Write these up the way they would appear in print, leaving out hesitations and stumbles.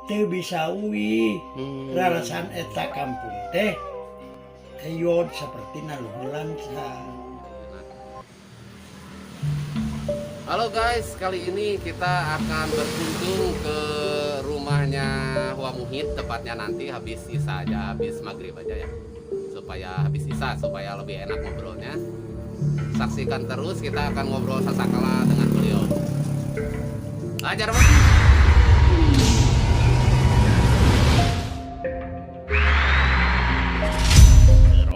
Teu bisa uih. Rarasan eta kampung teh eyod seperti luhur lansa. Halo guys, kali ini kita akan berkunjung ke rumahnya Wa Muhid, tepatnya nanti habis Isya aja, habis maghrib aja ya. Supaya habis Isya, supaya lebih enak ngobrolnya. Saksikan terus, kita akan ngobrol sasakala dengan beliau. Ajar, Pak.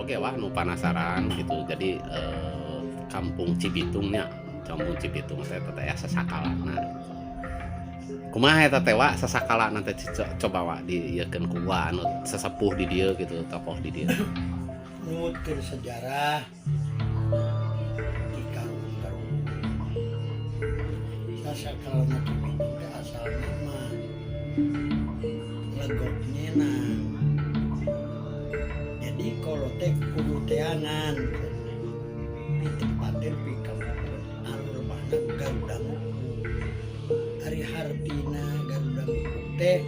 Oke, wah, nu penasaran gitu. Jadi kampung Cibitungnya, kampung Cibitung teh teh aya sasakalana. Kumaha eta teh wa sasakalana teh coba wa diieukeun ku wa anu sesepuh di dieu gitu, tokoh di dieu. Numutkeun sejarah di karuhun-karuhun. Sasakalana Cibitung teh asalna mah legok nyenang. Jadi kalau teh kudu teangan ditempatin pi kampung anu lemahna Garuda Mukung. Ari hartina Garuda Mukung teh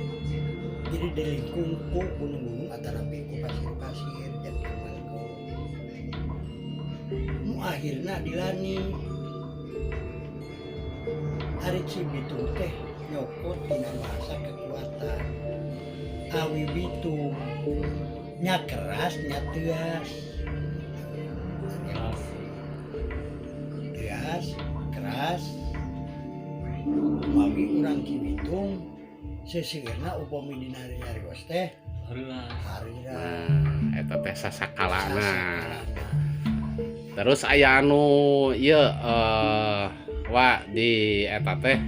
jadi dilingkung ku gunung-gunung atanapi ku pasir-pasir dan kamalko. Nu akhirna dilani. Ari Cibitung teh nyokot tina bahasa kekuatan. Awi bitung nya keras nya teas. Teas keras. Mawi urang Cibitung seseueurna upami dina nyarios teh Hareulah. harira. Nah, eta teh sasakalana. Terus aya anu ieu wa di eta teh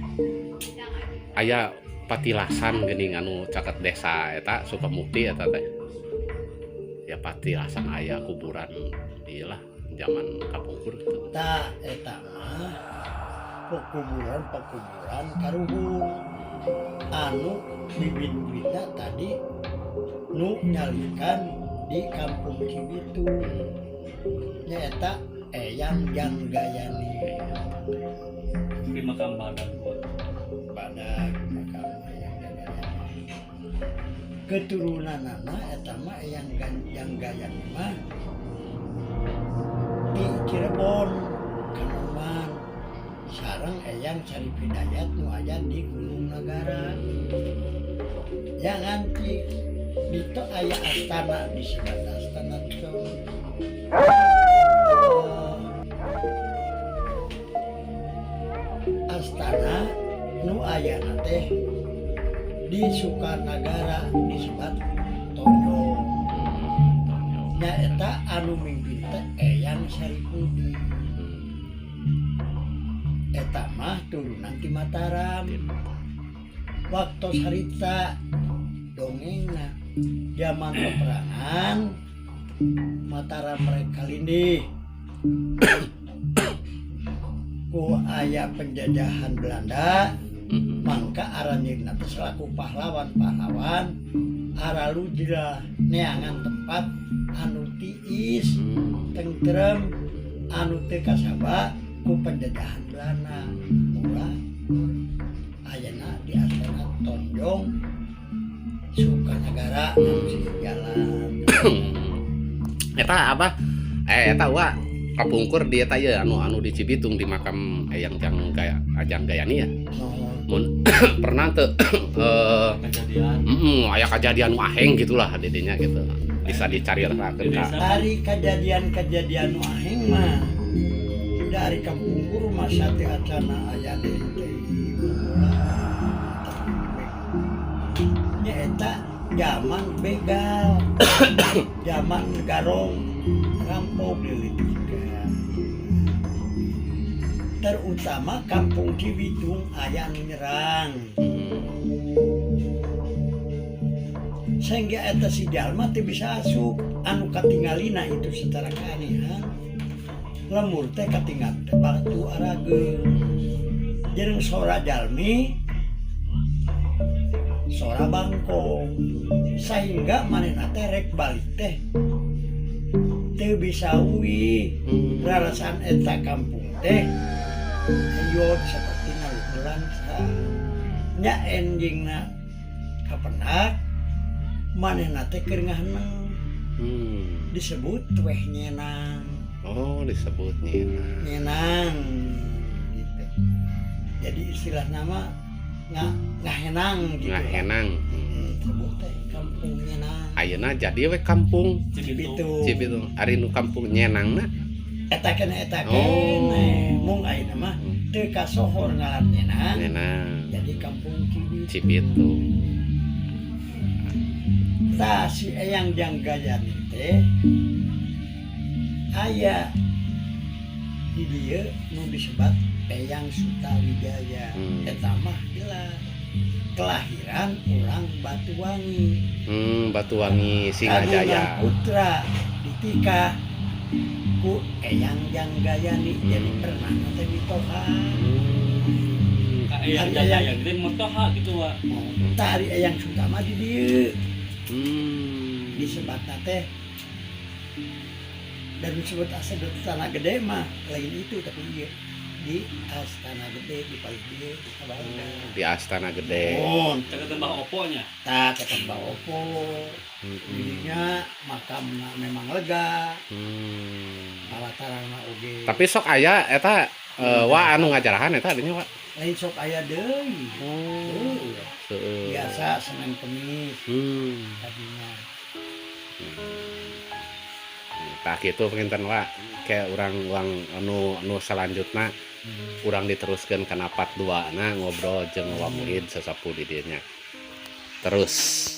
aya patilasan geuning anu caket desa eta Sukamukti eta teh. Ya patilasan aya kuburan ieu lah zaman kapungkur gitu. Ta eta mah pekuburan-pekuburan karuhun anu bibit-bibitna tadi nu nyalikan di kampung Cibitung nyaeta Eyang Janggayani. Di makam Badak. Badak makam Eyang Janggayani. Keturunanana eta mah Eyang Janggayani mah di Cirebon Kanoman sareng Eyang Syarif Hidayat nu aya di Gunung Nagara. Ya nganti ditu aya astana disebut astana Tong. Astana nu ayana teh di Sukanagara disebut Tonjong. Nyaeta anu mimpin teh Eyang Saripudi. Eta mah turunan ti Mataram. Waktu harita dongengna zaman peperangan Mataram mereka lindih ku aya penjajahan Belanda mangka aranjeunna teh selaku pahlawan-pahlawan aralujra neangan tempat anu tiis tentrem anu teu kasaba ku penjajahan Belanda. Mula ayana di Astana Tonjong Sukanagara anu sih jalan. Eta apa? Eta wa kapungkur di eta ieu anu anu di Cibitung di makam Eyang Janggaya Janggayani ya. Mun pernah teu Kejadian. Aya kejadian nu aheng gitulah didinya gitu. Bisa dicari-rakeun ka. Ari kejadian-kejadian nu aheng mah dari kapungkur mah sate acana aya deui teh. Nyaeta zaman begal, zaman garong, rampok dilitikan. Terutama kampung Cibitung aya nu nyerang. Sehingga eta si jalma teu bisa asup anu katingalina itu secara keanehan. Lemur teh katingal teh batu arageung. Jeung sora jalmi sora bangkong sehingga manehna teh rek balik teh teu bisa uih. Rarasan eta kampung teh eyod seperti luhur lansa. Nya enjingna Kapendak manehna teh keur ngaheneng, disebut weh nyenang. Oh, disebut nyenang. Nyenang gitu. Jadi istilah nama ngahenang gitu. Ngahenang. Sebut teh kampung nyenang. Ayeuna jadi we kampung Cibitung. Cibitung. Cibitung. Ari nu kampung nyenangna? Eta kene, eta Oh. kene. Mung ayeuna mah teu kasohor ngaran nyenang. Nyenang. Jadi kampung Cibitung. Cibitung. Tah, si Eyang Janggayani teh aya di dieu nu disebat Eyang Sutawijaya. Eta mah jelas kelahiran orang Batuwangi. Batuwangi Singajaya. Kagungan putra ditikah ku Eyang Janggayani, jadi pernah teh mitoha. Ka Eyang Ari Jaya jadi mitoha gitu, Wak. Tah, ari Eyang Suta mah di dieu disebatna teh dan disebut asal Astana Gede mah lain itu, tapi iya di Astana Gede di paling dieu di Kabarga. Di Astana Gede. Oh, Caket Mbah Oponya. Tah, kata Mbah Opo. Dirinya makamna memang lega, palatarana oge. Tapi sok aya eta wa anu ngajarahan eta adanya, Wa? Lain sok aya deui. Oh. Heuh. Seueur. Biasa Senin Kemis tadinya. Tah, kitu panginten, Wa. Kayak urang uang anu anu selanjutna urang diteruskeun kana part 2 na ngobrol jeung Wa Muhid sesepuh di dieu nya. Terus.